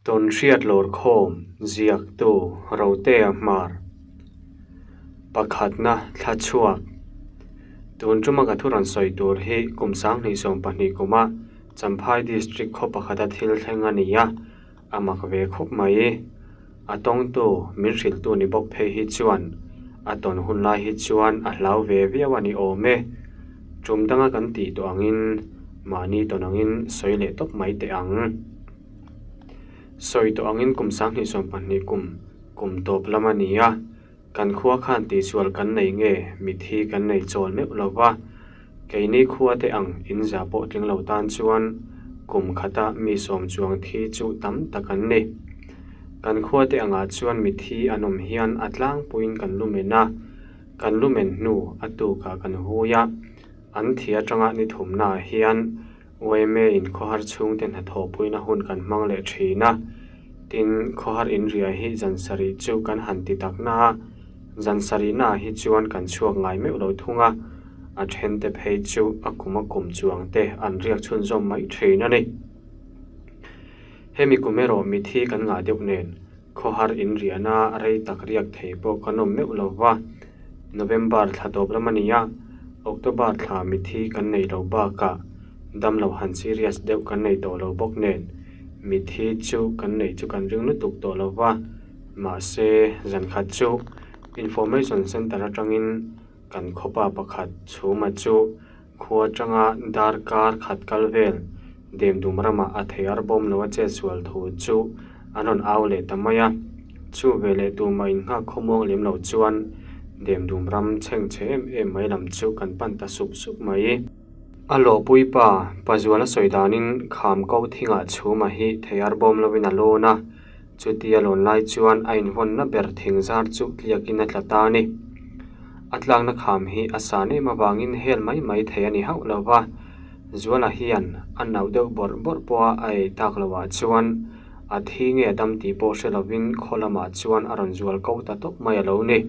Tawnhriat lawrkhawm ziaktu Rotea Hmar Pakhatna thla chhuak Tun tuma ka thu rawn sawi tur hi kum 2020 kuma Champhai District khaw pakhata thil thleng a ni a, a mak ve khawp mai. A tawngtu min hrilhtu ni bawk phei hi chuan a tawn hun lai hi chuan a hlau ve viau a ni awm e. Tum danga kan tih tawh angin mahni tawn angin sawi leh tawp mai teh ang. Sawi tawh angin kum 2020 kum kum tawp lam a ni a, kan khua khan tihsual kan nei nge mithi kan nei chawl meuh lo va, keini khua te ang in za pawh tling lo tan chuan kum khata mi sawm chuang thi chu tam tak an ni. Kan khua te angah chuan mithi an awm hian a tlangpuiin kan lumen a, kan lumen hnu a tukah kan hui a, an thi atanga ni thumnaah hian YMA in khawhar chhungte hnathawhpuina hun kan hmang leh thin a, tin khawhar in riah hi zan sarih chu kan han ti tak na a, zan sarihnaah hi chuan kan chhuak ngai meuh lo thung a, a thente phei chu a kum a kum chuang te an riak chhunzawm mai thin a ni. Hemi kum erawh mithi kan ngah deuh nen khawhar in riahna rei tak riak thei pawh kan awm meuh lo va, November thla tawp lam a ni a, October thla mithi kan nei lo bakah damlo han serious deuh kan nei tawh lo bawk nen mithi chu kan neih chu kan ring lutuk tawh lo va, mahse zan khat chu Information Centre atangin kan khawpa pakhat chhuma chu khua atanga darkar khat kal vel Demdum ramah a thei ar bawm lo a chet sual thu chu an rawn au leh ta mai a, chu veleh tumah innghak khawmuang lem lo chuan Demdum ram chhengchhe em em mai lam chu kan pan ta sup sup mai. A lawhpui pa Pazuala sawi danin kham ko thingah chhuma hi thei ar bawm lovin a lawn a, chutia lawn lai chuan a invawnna ber thing zar chu tliakin a tla ta a ni. A tlakna kham hi a san em avangin hel mai mai thei a ni hauh lo va, Zuala hian a nauh deuh bawrh bawrh pawha a ei tak lohah chuan a thi nge a dam tih pawh hre lovin khaw lamah chuan a rawn zual ko ta tawp mai a lo ni.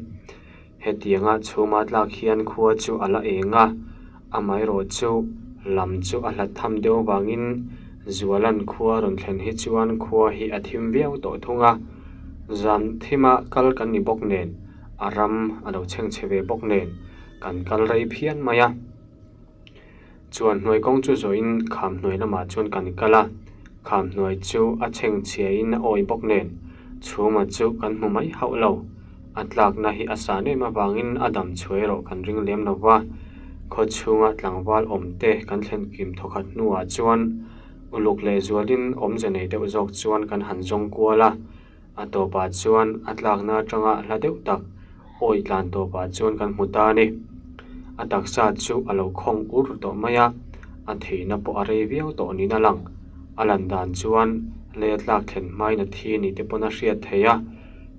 Hetianga chhuma tlak hian khua chu a la eng a, amaherawh chu lam chu a hlat tham deuh avangin Zuala'n khua rawn thlen hi chuan khua hi a thim viau tawh thung a, zan thima kal kan ni bawk nen a ram a lo chhengchhe ve bawk nen kan kal rei phian mai a. Chuan hnuai kawng chu zawhin kham hnuai lamah chuan kan kal a, kham hnuai chu a chhengchhiain a awi bawk nen chhuma chu kan hmu mai hauh lo. A tlakna hi a san em avangin a dam chhuai erawh kan ring lem lo va, khaw chhunga tlangval awm te kan thlen kim thawkhat hnuah chuan uluk leh zualin awmze nei deuh zawk chuan kan han zawng kual a, a tawpah chuan a tlakna atanga hla deuh tak awi tlan tawpah chuan kan hmu ta a ni. A taksa chu a lo khawng ur tawh mai a, a theihna pawh a rei viau tawh niin a lang. A lan dan chuan lei a tlak thlen hmain a thi ni te pawn a hriat theih a,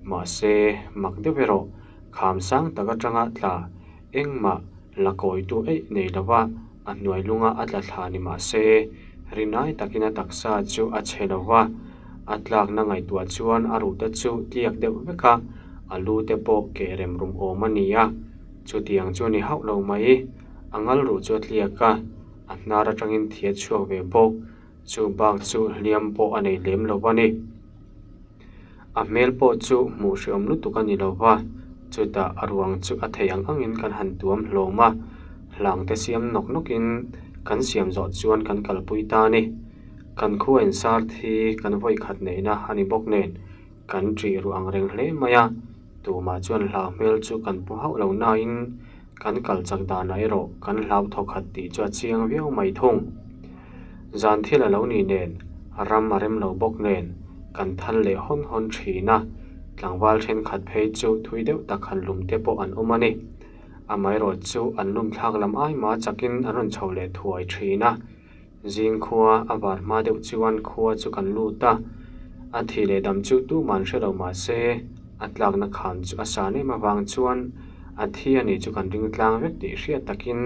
mahse mak deuh erawh kham sang tak atanga tla engmah la kawitu eih nei lova a hnuai lunga a tla thla ni mah se rinai takin a taksa chu a chhe lo va, a tlakna ngaihtuah chuan a ruhte chu tliak deuh vek a, a lu te pawh keh rem rum awm a ni a, chutiang chu a ni hauh lo mai. A ngal ruh chu a tliak a, a hnar atangin thi a chhuak ve bawk, chu bak chu hliam pawh a nei lem lo a ni. A hmel pawh chu hmuh hreawm lutuk a ni lo va, chutah a ruang chu a thei ang angin kan han tuam hlawm a, hlang te siam nawk nawkin kan siam zawh chuan kan kalpui ta a ni. Kan khua insar thi kan vawi khat neihna a ni bawk nen kan ṭih ruh ang reng hle mai a, tumah chuan hlau hmel chu kan pu hauh lo nain kan kal chak danah erawh kan hlau thawkhat tih chu a chiang viau mai thung. Zan thil a lo ni nen, ram a rem lo bawk nen, kan thal leh hawn hawn thin a, tlangval thenkhat phei chu thui deuh tak han lum te pawh an awm a ni. Amaherawh chu an lum thlak lam ai mah chakin an rawn chho leh thuai thin a, zing khua a var hma deuh chuan khua chu kan lut a, a thih leh dam chu tuman hre lo mah se a tlakna khan chu a san em avang chuan a thi a nih chu kan ring tlang vek tih hriat takin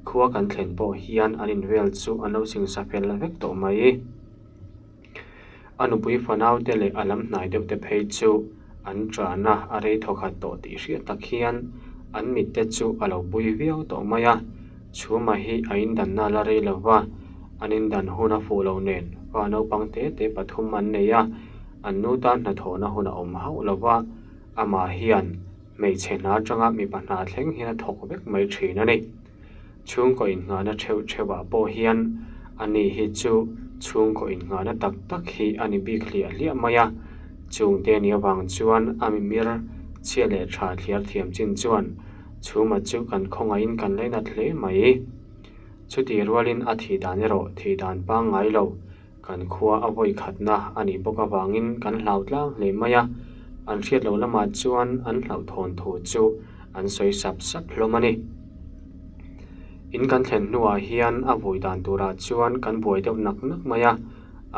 Khua kan thlen pawh hian an invel chu an lo singsa fel vek tawh mai. A nupui fanaute leh a lam hnai deuh te phei chu an ṭahna a rei thawkhat tawh tih hriat tak hian an mitte chu a lo bui viau tawh mai a. Chhuma hi a indanna a la rei lo va, an indan hun a fuh lo nen fa naupang te te pathum an nei a. An nu tan hnathawhna hun a awm hauh lo va, amah hian hmeichhe hna atanga mipa hna thleng hian a thawk vek mai thin a ni. Chhungkaw innghahna theuh theuhah pawh hian ani hi chu chhungkaw innghahna tak tak hi a ni bik hliah hliah mai a, chungte nih avang chuan a mimir chhia leh tha thliar thiam chin chuan Chhuma chu kan khawngaihin kan lainat hle mai. Chutih rualin a thih dan erawh thih dan pangngai lo Kan khua a vawi khatna a nih bawk avangin kan hlau tlang hle mai a, an hriat loh lamah chuan an hlauhthawn thu chu an sawi sap sap hlawm a ni. In kan thlen hnuah hian a vui dan turah chuan kan buai deuh nak nak mai a,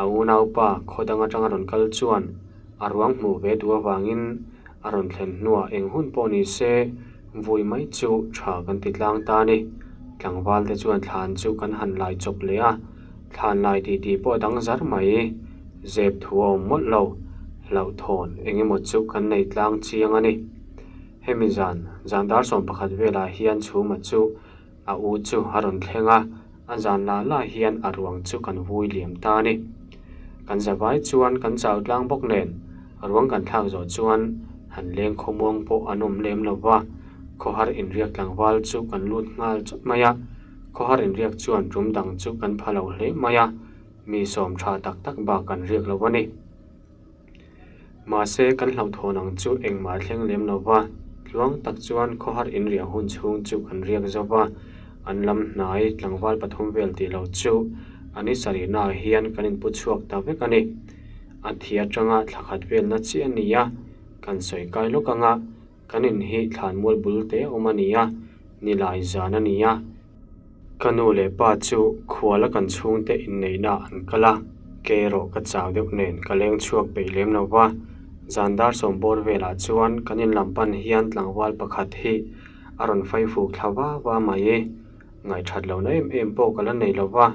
a unaupa khaw dang atanga rawn kal chuan a ruang hmuh ve duh avangin a rawn thlen hnuah eng hun pawh ni se vui mai chu tha kan ti tlang ta a ni. Tlangval te chuan thlan chu kan han lai chawp leh a. Thlan lai tih tih pawh dang zar mai, zep thu a awm mawlh lo, hlauhthawn eng emaw chu kan nei tlang chiang a ni. Hemi zan, zan dar 11 velah hian Chhuma chu a u chu a rawn thleng a, a zan lah lah hian a ruang chu kan vui liam ta a ni. Kan zavai chuan kan chau tlang bawk nen, ruang kan thlak zawh chuan han leng khawmuang pawh an awm lem lo va, khawhar inriak tlangval chu kan lut nghal chawt mai a. Khawhar inriak chuan tum dang chu kan pha lo hle mai a, mi sawm tha tak tak bak kan riak lo a ni. Mahse, kan hlauhthawn ang chu engmah thleng lem lo va, tluang tak chuan khawhar inriah hun chhung chu kan riak zo va, an lam hnai tlangval pathum vel tih lo chu a ni sarihnaah hian kan inpu chhuak ta vek a ni. A thi atanga thla khat velna chiah a ni a, kan sawi kai lawk anga Kan in hi thlanmual bul te awm a ni a, nilai zan a ni a. Ka nu leh pa chu khuala kan chhungte inneihna an kal a, ke erawh ka chau deuh nen ka leng chhuak peih lem lo va. Zan dar sawm bawr velah chuan kan in lam pan hian tlangval pakhat hi a rawn fai fuk thla va va mai. Ngaihthat lohna em em pawh ka la nei lo va,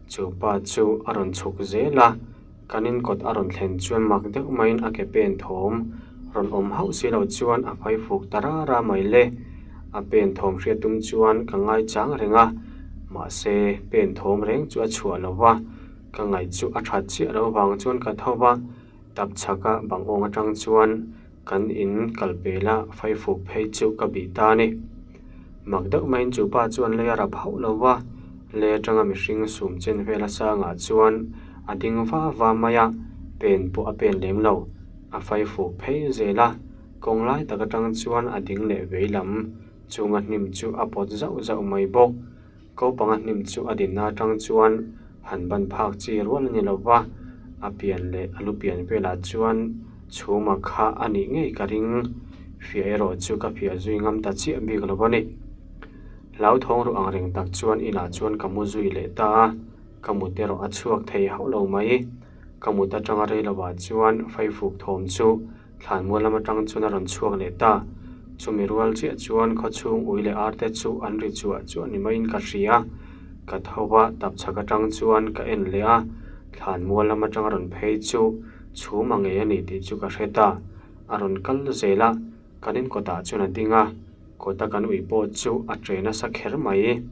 chu pa chu a rawn chhuk zel a. Kan in kawt a rawn thlen chuan mak deuh maiin a ke pen thawm rawn awm hauh si lo chuan a phai fuk ta ra ra mai le. A pen thawm hriat tum chuan ka ngai chang reng a, mahse pen thawm reng chu a chhuah lo va, ka ngaih chu a that chiah lo vang chuan ka tho va, tap chhaka bang awng atang chuan kan in kal pela phai fuk phei chu ka bih ta a ni. Mak deuh maiin chu pa chuan lei a rap hauh lo va, lei atanga mihring sum chen vel a sangah chuan a ding va va mai a, pen pawh a pen lem lo, a fai fuh phei zel a, kawng lai tak atang chuan a ding leh vei lam chunga hnim chu a pawt zauh zauh mai bawk. Ko panga hnim chu a dinna atang chuan han ban phak chi rual a ni lo va, a pian leh a lu pian velah chuan chhuma kha a nih ngei ka ring. Fiah erawh chu ka fiah zui ngam ta chiah bik lo a ni. Hlauthawng ruh ang reng tak chuan inah chuan ka mu zui leh ta a, ka mut erawh a chhuak thei hauh lo mai. Ka mut atanga rei lovah chuan faifuk thawm chu Thlanmual lam atang chuan a rawn chhuak leh ta. Chumi rual chiah chuan khawchhung ui leh ar te chu an ri chuah chuah ni maiin ka hria. Ka tho va, tapchhak atang chuan ka en leh a, thlanmual lam atang a rawn phei chu chhum a ngei a ni tih chu ka hre ta. A rawn kal zel a, kan in kawtah chuan a ding a, kawta kan ui pawh chu a che nasa kher mai.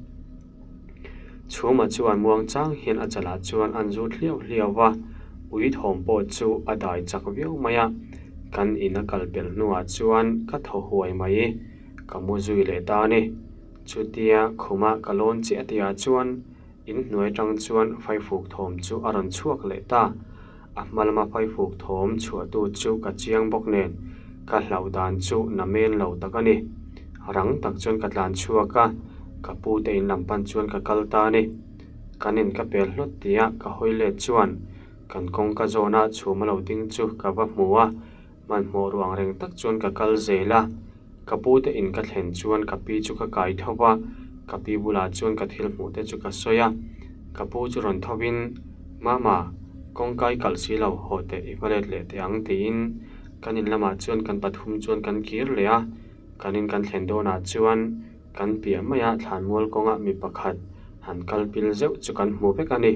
Chhuma chuan muang chang hian a chalah chuan an zut hliau hliau va, ui thawm pawh chu a dai chak viau mai a. Kan in a kal pelh hnuah chuan ka thaw huai mai, ka mu zui leh ta a ni. Chutia khuma ka lawn chiah tihah chuan in hnuai atang chuan faifuk thawm chu a rawn chhuak leh ta. A hma lama faifuk thawm chhuahtu chu ka chiang bawk nen ka hlauh dan chu na men lo tak a ni. Rang tak chuan ka tlan chhuak a, ka pu te in lam pan chuan ka kal ta a ni. Kan in ka pel hlawt tia ka hawi let chuan kan kawngka zawna chhum a lo ding chu ka va hmu a, hmanhmawh ruang reng tak chuan ka kal zel a. Ka pu te in ka thlen chuan ka pi chu ka kai tho va, ka pi bulah chuan ka thil hmuh te chu ka sawi a. Ka pu chu rawn tho in, Mama, kawngka i kalh si lo, haw teh i va let leh teh ang tiin kan in lamah chuan kan pathum chuan kan kir leh a. Kan in kan thlen dawnah chuan kan piah maia thlanmual kawnga mi pakhat han kal pil zeuh chu kan hmu vek a ni.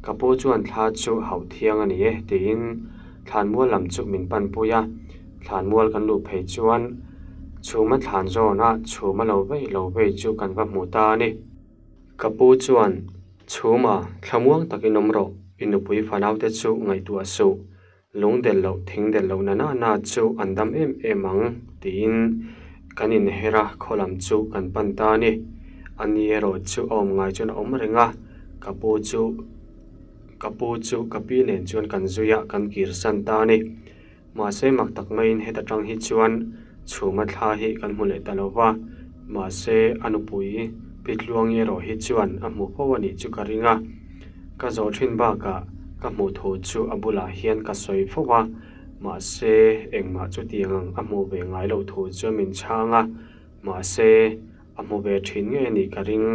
Ka pu chuan thla chu hauh thiang a ni e tiin thlanmual lam chu min panpui a. Thlanmual kan luh phei chuan chhuma thlan zawna chhuma lo vei lo vei chu kan va hmu ta a ni. Ka pu chuan, Chhuma, thlamuang takin awm rawh, i nupui fanaute chu ngaihtuah suh. Lung delh loh, thing delh loh na na na chu an dam em em ang tiin kan inher a, khaw lam chu kan pan ta a ni. A ni erawh chu a awm ngai chuan a awm reng a, ka pu chu ka pu chu ka pi nen chuan kan zui a, kan kir san ta a ni. Mahse mak tak maiin heta tang hi chuan chhuma thla hi kan hmu leh ta lo va, mahse a nupui Pi Tluangi erawh hi chuan a hmu fo a nih chu ka ring a. Ka zawh thin bakah ka hmuh thu chu a bulah hian ka sawi fo a, mahse engmah chutiang ang a hmuh ve ngai loh thu chuan min chhang a, mahse a hmu ve thin ngei a nih ka ring.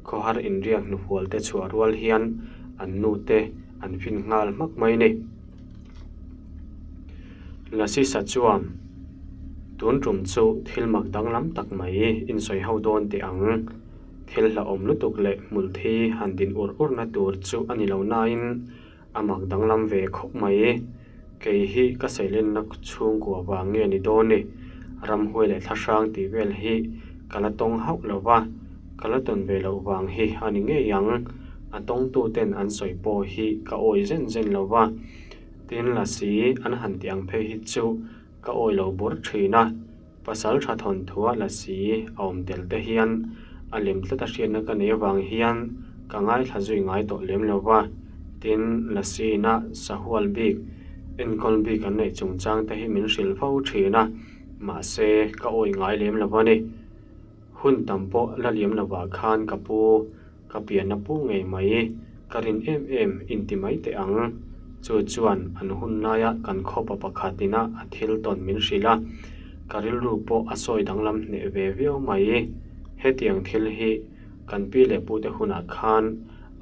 Khawhar inriak hnufual te chhuah rual hian an nu te an fin nghal hmak mai ni. Lasisa chuan tun tum chu thil mak danglam tak mai insawi ho dawn teh ang. Thil hlauhawm lutuk leh hmul thi han din ur urna tur chu a ni lo nain a mak danglam ve khawp mai. Kei hi ka seilenna chhungkua vang nge ni dawn ni? Ramhuai leh thlahrang tih vel hi ka la tawng hauh lo va, ka la tawn ve loh vang hi a ni ngei ang. A tawngtuten an sawi pawh hi ka awi zen zen lo va, tin lasi an han tih ang phei hi chu ka awi lo bur thin a. Pasal tha thawnthua lasi a awm tel te hian a lem tlat a hriatna ka neih avang hian ka ngaithla zui ngai tawh lem lo va, tin lasi-na sahual bik, enkawl bik an neih chungchang te hi min hrilh fo thin a, mahse ka awih ngai lem lo a ni. Hun tam pawh la liam lovah khan ka pu Ka pianna pu ngei mai, ka rin em em inti mai teh ang. Chu chuan an hun laia kan khawpa pakhat ina a thil tawn min hrilh a, ka rilru pawh a sawi danglam hneh ve viau mai. Hetiang thil hi kan pi leh pute hunah khan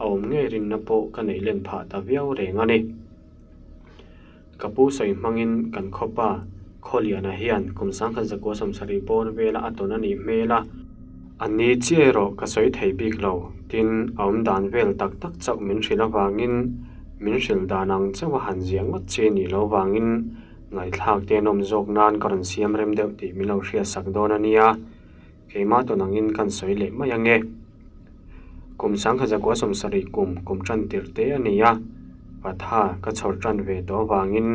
a awm ngei rinna pawh ka neih len phah ta viau reng a ni. Ka pu sawi hmangin kan khawpa Khawliana hian kum sangkhat zakua 70 bawr vela a tawn a nih hmel a. A ni chiah erawh ka sawi thei bik lo, tin a awm dan vel tak tak chauh min hrilh avangin min hrilh dan ang chauh a han ziah ngawt chi nih loh vangin ngaihthlak te an awm zawk nan ka rawn siam rem deuh tih min lo hriatsak dawn a nia. Keimah tawn angin kan sawi leh mai ange. Kum 1970 kum kum tan tirh te a ni a, Patha ka chhawr tan ve tawh avangin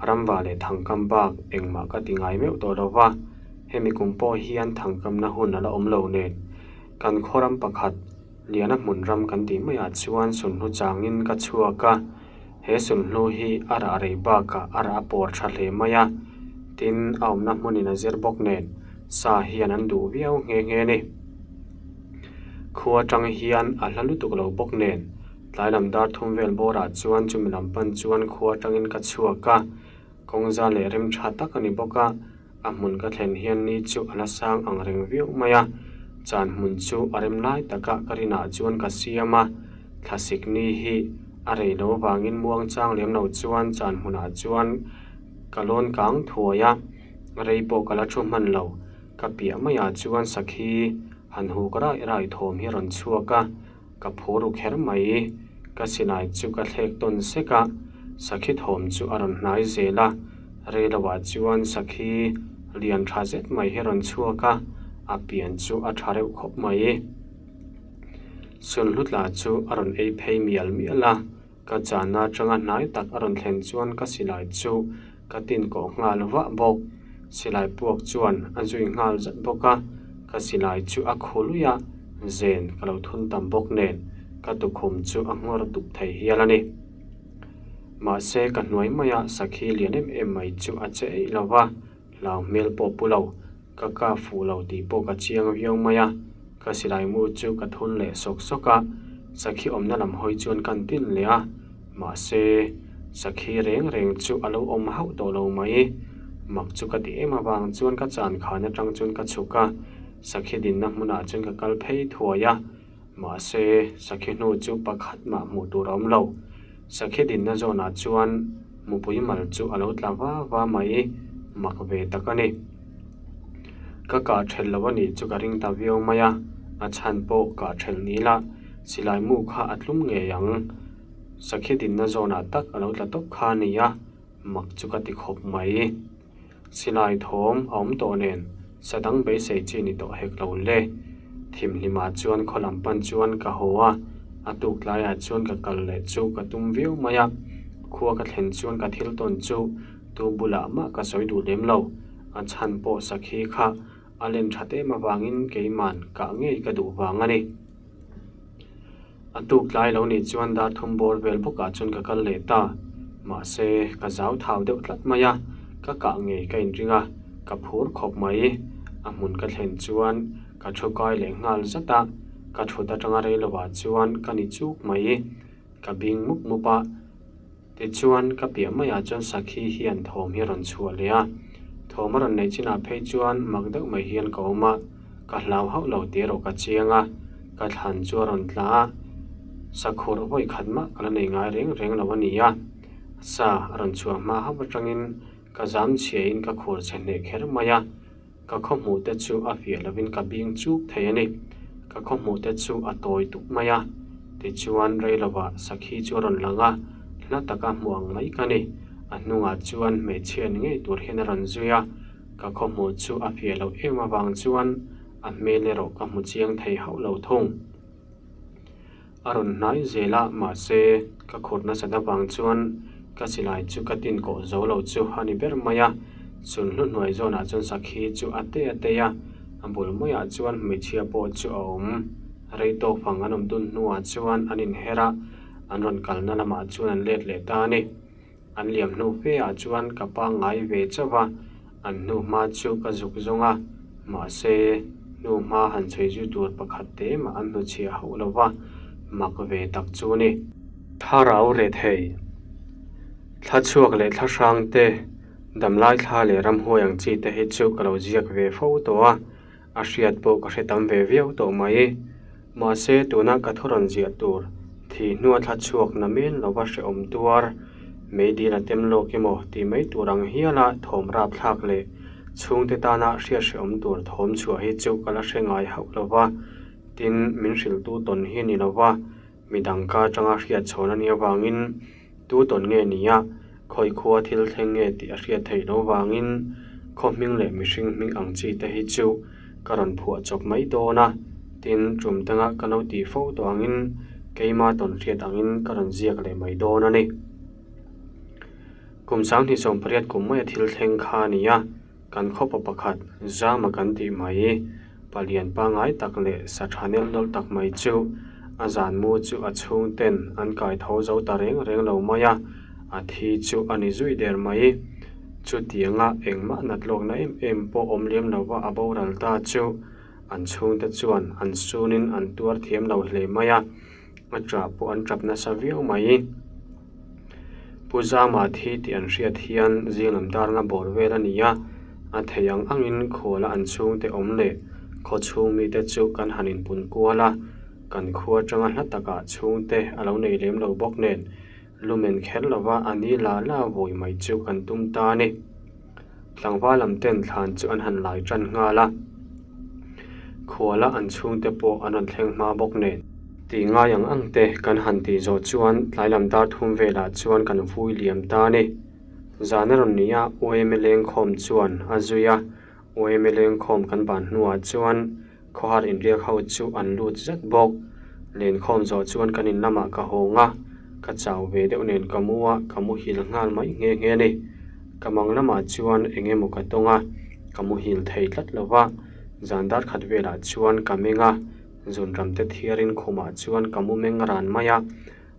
ramva leh thangkam bak engmah ka ti ngai meuh tawh lo va, hemi kum pawh hian thangkamna hun a la awm lo nen. Kan khaw ram pakhat, Liana hmun ram kan tih maiah chuan sunhlu changin ka chhuak a, he sunhlu hi a rah rei bakah a rah a pawr tha hle mai a, tin a awmna hmunin a zir bawk nen sa hian an duh viau nghe nghe a ni. Khua atang hian a hla lutuk lo bawk nen tlai lam dar thum vel bawrah chuan chumi lam pan chuan khua atangin ka chhuak a, kawngza leh rem tha tak a ni bawk a, a hmun ka thlen hian ni chu a la sang ang reng viau mai a, chan hmun chu a rem lai taka ka rinah chuan ka siam a, thlasik ni hi a rei lo avangin muang chang lem lo chuan chan hmunah chuan ka lawn kang thuai a, rei pawh ka la thu hman lo. Ka piah maiah chuan sakhi han huk raih raih thawm hi a rawn chhuak a, ka phur ru kher mai. Ka silai chu ka thlek tawn sek a, sakhi thawm chu a rawn hnai zel a, reiloah chuan sakhi lian tha zet mai hi a rawn chhuak a, a pian chu a tha reuh khawp mai. Sunhlutla chu a rawn ei phei mial mial a. Ka chana atanga hnai tak a rawn thlen chuan ka silai chu ka tin kawh nghal vah bawk. Silai puak chuan a zui nghal zat bawk a, ka silai chu a khu lui a, zen ka lo thun tam bawk nen ka tukhum chu a nghawr dup thei hial a ni. Mahse ka hnuai maia sakhi lian em em mai chu a che eih lo va, Hlau hmel pawh pu lo, ka ka fuh lo tih pawh ka chiang viau mai a, ka silai mu chu ka thun leh sawk sawk a, sakhi awmna lam hawi chuan kan tin leh a, mahse sakhi reng reng chu a lo awm hauh tawh lo mai. Mak chu ka ti em avang chuan ka chan khan atang chuan ka chhuk a, sakhi dinna hmunah chuan ka kal phei thuai a, mahse sakhi hnu chu pakhat mah hmuh tur a awm lo. Sakhi dinna zawnah chuan mupui mal chu a lo tla va va mai, mak ve tak a ni. Ka kah thelh lo a nih chu ka ring ta viau mai a, a chhan pawh kah thelh ni la, silai mu kha a tlum ngei ang. Sakhi dinna zawnah tak a lo tla tawp kha a ni a, mak chu ka ti khawp mai. Silai thawm a awm tawh nen sa dang beisei chi ni tawh hek lo le. Thimhlimah chuan khaw lam pan chuan ka haw a, a tuk tlaiah chuan ka kal leh chu ka tum viau mai a. Khua ka thlen chuan ka thil tawn chu tu bulah mah ka sawi duh lem lo. A chhan pawh sakhi kha a len that em avangin keiman kah ngei ka duh vang a ni. A tuk tlai lo nih chuan dar thum bawr vel bawkah chuan ka kal leh ta. Mahse, ka zau thau deuh tlat mai a, ka kah ngei ka inring a, ka phur khawp mai. A hmun ka thlen chuan ka thu kai leh nghal zat a, ka thut atanga rei lovah chuan ka ni chuk mai. Ka bing mup mup a, tichuan ka piah maiah chuan sakhi hian thawm hi a rawn chhuah leh a. Thawm a rawn neih chinah phei chuan mak deuh mai hian ka awm a, ka hlau hauh lo tih erawh ka chiang a, ka thlan chu a rawn tla a, sakhur vawi khat mah ka la nei ngai reng reng lo a ni a. Sa a rawn chhuah hma hauh atangin ka zam chhiain ka khur chhe hneh kher mai a. Ka khaw hmuh te chu a fiah lovin ka bing chuk thei a ni. Ka khaw hmuh te chu a tawi tuk mai a. Tichuan rei lovah sakhi chu a rawn lang a, hla taka hmuh ang mai ka ni. A hnungah chuan hmeichhia ni ngei tur hian a rawn zui a. Ka khaw hmuh chu a fiah loh em avang chuan a hmel erawh ka hmu chiang thei hauh lo thung. A rawn hnai zel a, mahse ka khur nasat avang chuan ka silai chu ka tin kawh zo lo chu a ni ber mai a. Chun hlu hnuai zawnah chuan sakhi chu a tei a tei a, a bul maiah chuan hmeichhia pawh chu a awm. Rei tawk fang an awm dun hnuah chuan an inher a, an rawn kalna lamah chuan an let leh ta a ni. An liam hnu fe ah chuan ka pangngai ve chauh a, an hnu hma chu ka zuk zawng a, mahse hnu hma han chhui zui tur pakhat te mah an hnuchhiah hauh lo va, mak ve tak chu ni. Thlarau rethei, thla chhuak leh thla hrang te, damlai thla leh ramhuai ang chi te hi chu ka lo ziak ve fo tawh a, A hriat pawh ka hre tam ve viau tawh mai. Mahse, tuna ka thu rawn ziah tur thi hnua thla chhuak na men lova hrehawm tuar, meidil a tem lawk emaw tih mai tur ang hiala thawm rap thlak leh chhungte tana hriat hrehawm tur thawm chhuah hi chu ka la hre ngai hauh lova, tin, min hrilhtu tawn hi ni lova midang ka atanga hriat chhawn a nih avangin tu tawn nge nia, khawi khua thil thleng nge tih a hriat theih loh vangin khaw hming leh mihring hming ang chi te hi chu ka rawn phuah chawp mai dawn a, tin tum danga ka lo tih fo tawh angin keima tawn hriat angin ka rawn ziak leh mai dawn a ni. Kum 2018 kum maia thil thleng kha a ni a. Kan khawpa pakhat Zama kan tih mai, palian pangngai tak leh sa tha nel nawlh tak mai chu a zan mu chu a chhungten an kai tho zo ta reng reng lo mai a, a thi chu a ni zui der mai. Chutianga engmah nat lawkna em em pawh awm lem lova a boral ta chu an chhungte chuan an sunin an tuar thiam lo hle mai a. A ṭah pawh an ṭap nasa viau mai. Pu Zama thi tih an hriat hian zinglam darna bawr vel a ni a, a thei ang angin khuala an chhungte awm leh khaw chhung mite chu kan han inpun kual a, kan khua aṭanga hla takah chhungte a lo nei lem lo bawk nen lumen kher lova a ni la la vawi mai chu kan tum ta a ni. Tlangval lam ten thlan chu an han lai tan nghal a, khuala an chhungte pawh an rawn thleng hma bawk nen. Tih ngai ang ang te kan han tih zawh chuan tlai lam dar thum velah chuan kan vui liam ta a ni. Zan a rawn ni a, UMA lengkhawm chuan a zui a, UMA lengkhawm kan ban hnuah chuan khawhar inriak ho chu an lut zet bawk. Lenkhawm zawh chuan kan in lamah ka hawng a, ka chau ve deuh nen ka mu a, ka muhil nghal mai nghe nghe a ni. Ka mang lamah chuan eng emaw ka tawng a, ka muhil thei tlat lo va, zan dar khat velah chuan ka meng a, zunram te thiarin khumah chuan ka mu meng ran mai a,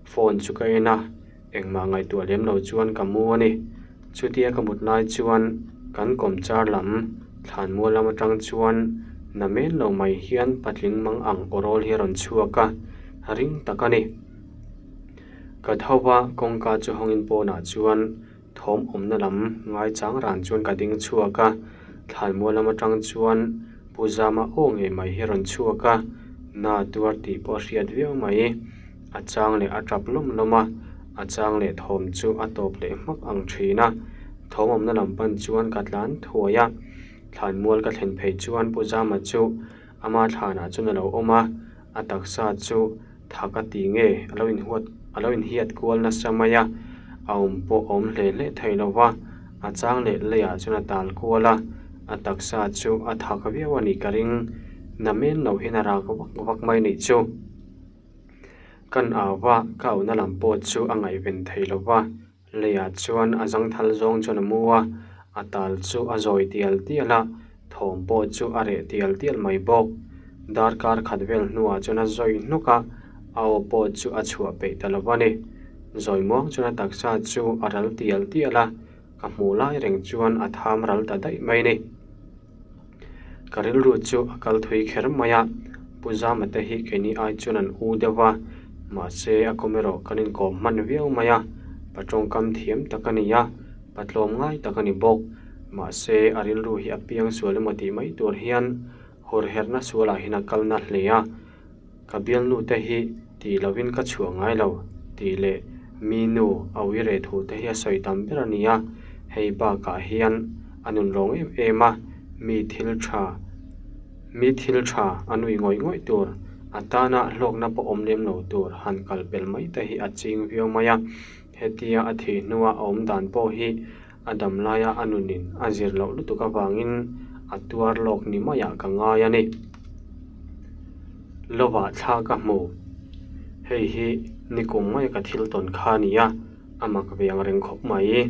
phone chu ka en a, engmah ngaihtuah lem lo chuan ka mu a ni. Chutia ka mut lai chuan kan kawmchar lam thlanmual lam atang chuan na men lo mai hian patling mang ang awrawl hi a rawn chhuak a, ring tak a ni. Ka tho va, kawngka chu hawngin pawnah chuan thawm awmna lam ngaichang ran chuan ka ding chhuak a, thlanmual lam atang chuan Pu Zama aw ngei mai hi a rawn chhuak a, na tuar tih pawh a hriat viau mai. A chang leh a tap lawm lawm a, a chang leh thawm chu a tawp leh hmak ang thin a. Thawm awmna lam pan chuan ka tlan thuai a, thlanmual ka thlen phei chuan Pu Zama chu ama thlanah chuan a lo awm a, a taksa chu tha ka ti nge a lo inhuat a lo inhiat kual nasa mai a, a awm pawh a awm hle hle thei lo va, a chang leh leiah chuan a tal kual a, a taksa chu a thak viau a nih ka ring, na men lo hian a rak vak vak mai nih chu. Kan au va, ka auhna lam pawh chu a ngaihven thei lo va. Leiah chuan a zangthal zawng chuan a mu a, a tal chu a zawi tial tial a, thawm pawh chu a reh tial tial mai bawk. Darkar khat vel hnuah chuan a zawi hnawk a, a aw pawh chu a chhuah peih ta lo a ni. Zawi muang chuan a taksa chu a ral tial tial a, ka hmuh lai reng chuan a tham ral ta daih mai a ni. Ka rilru chu a kal thui kher mai a, Pu Zama te hi keini ai chuan an u deuh va, mahse a kawm erawh kan inkawm hman viau mai a, pa tawngkam thiam tak a ni a, pa tlawm ngai tak a ni bawk. Mahse a rilru hi a piang sual emaw tih mai tur hian hawrherna sualah hian a kal na hle a, Ka bialnu te hi tih lovin ka chhuah ngai lo tih leh mi nu a ui reh thu te hi a sawi tam ber a ni a, hei bakah hian a nun rawng em em a, mi thil tha mi thil tha a nui ngawih ngawih tur a tana hlawkna pawh awm lem lo tur han kal pel mai te hi a ching viau mai a, hetia a thih hnua a awm dan pawh hi a dam laia a nunin a zir loh lutuk avangin a tuar lawk ni maiah ka ngai a ni. Lovah thla ka hmu. Hei hi nikum mai ka thil tawn kha a ni a, a mak ve ang reng khawp mai.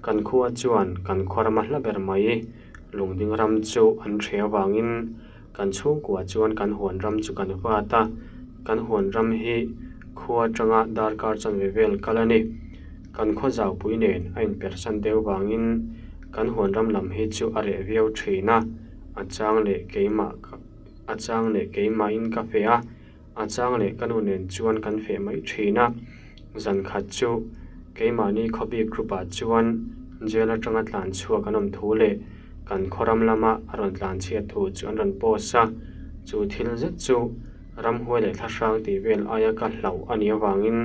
Kan khua chuan kan khaw rama hla ber mai Lungding ram chu an hre avangin kan chhungkua chuan kan huan ram chu kan vat a, kan huan ram hi khua atanga darkar chanve vel kal a ni. Kan khaw zaupui nen a inpersan deuh vangin kan huan ram lam hi chu a reh viau thin a, a chang leh keimah a chang leh keimahin ka feh a, a chang leh ka nu nen chuan kan feh mai thin a. Zan khat chu keimahni khawbik group ah chuan jail atanga tlan chhuak an awm thu leh kan khaw ram lama a rawn tlan chhiat thu chu an rawn post a, chu thil zet chu ramhuai leh thlahrang tih vel aia ka hlauh a nih avangin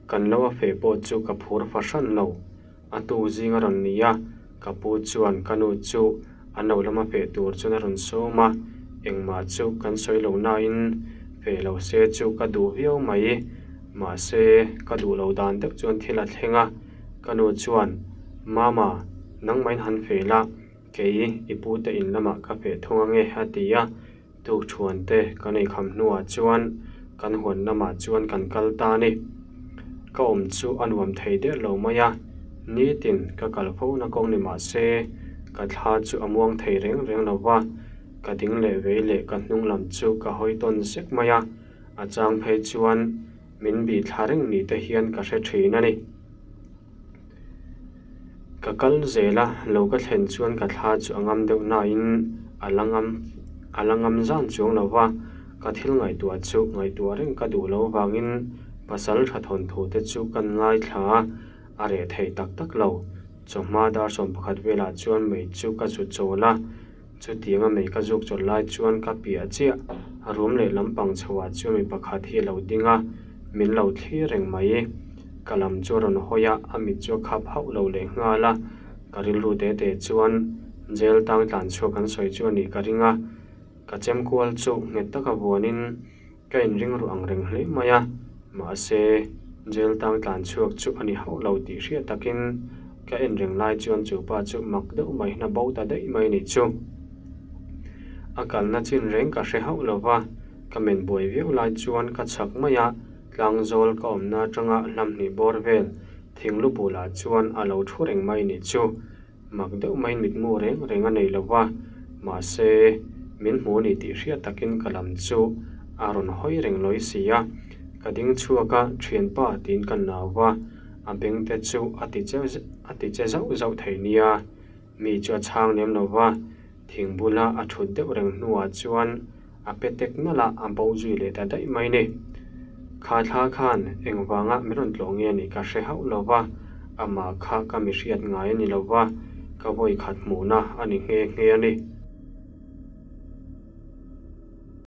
Kan lo a feh pawh chu ka phur fahran lo. A tu zing a rawn ni a, ka pu chuan ka nu chu an lo lama feh tur chuan a rawn sawm a, engmah chu kan sawi lo nain feh lo se chu ka duh viau mai. Mahse, ka duh lo dan deuh chuan thil a thleng a, ka nu chuan, Mama, nangmahin han feh la, kei i pute in lamah ka feh thung ange a ti a. Tukṭhuan te kan eikham hnuah chuan kan huan lamah chuan kan kal ta a ni. Ka awm chu a nuam thei der lo mai a, nitin ka kal fo na kawng ni mah se ka thla chu a muang thei reng reng lo va, ka ding leh vei leh ka hnung lam chu ka hawi tawn zek mai a, a chang phei chuan min bih thla reng ni te hian ka hre ṭhin a ni. Ka kal zel a, lo ka thlen chuan ka thla chu a ngam deuh nain a la ngam a la ngam zan chuang lo va, ka thil ngaihtuah chu ngaihtuah reng ka duh lo vangin pasal tha thawnthu te chu kan ngaithla a, a reh thei tak tak lo. Chawhma dar 11 velah chuan mei chu ka zu chawl a, chutianga mei ka zuk chawlh lai chuan ka piah chiah rum leh lampang chhoah chuan mi pakhat hi a lo ding a, min lo thlir reng mai. Ka lam chu a rawn hawi a, a mit chu a khap hauh lo leh nghal a, ka rilru te te chuan jail tang tlan chhuak an sawi chu a nih ka ring a, ka chem kual chu nghet taka vuanin ka inring ruh ang reng hle mai a, mahse jail tang tlan chhuak chu a ni hauh lo tih hriat takin ka en reng lai chuan chu pa chu mak deuh mai hian a bo ta daih mai a nih chu. A kalna chin reng ka hre hauh lo va, ka men buai viau lai chuan ka chhak mai a, Tlangzawl ka awmna atanga hlamhnih bawr vel thinglu bulah chuan a lo thu reng mai nih chu. Mak deuh maiin mitmu reng reng a nei lo va, mahse min hmu ni tih hriat takin ka lam chu a rawn hawi reng lawi si a. Ka ding chhuak a, Thianpa tiin ka nau va, a beng te chu a ti che a ti che zauh zauh thei nia. Mi chu a chhang lem lo va, thing bula a thut deuh reng hnuah chuan a pe tek nalh a, a bo zui leh ta daih mai ni. Kha thla khan engvanga min rawn tlawh nge nih ka hre hauh lo va, amah kha ka mi hriat ngai a ni lo va, ka vawi khat hmuhna a ni nghe nghe a ni.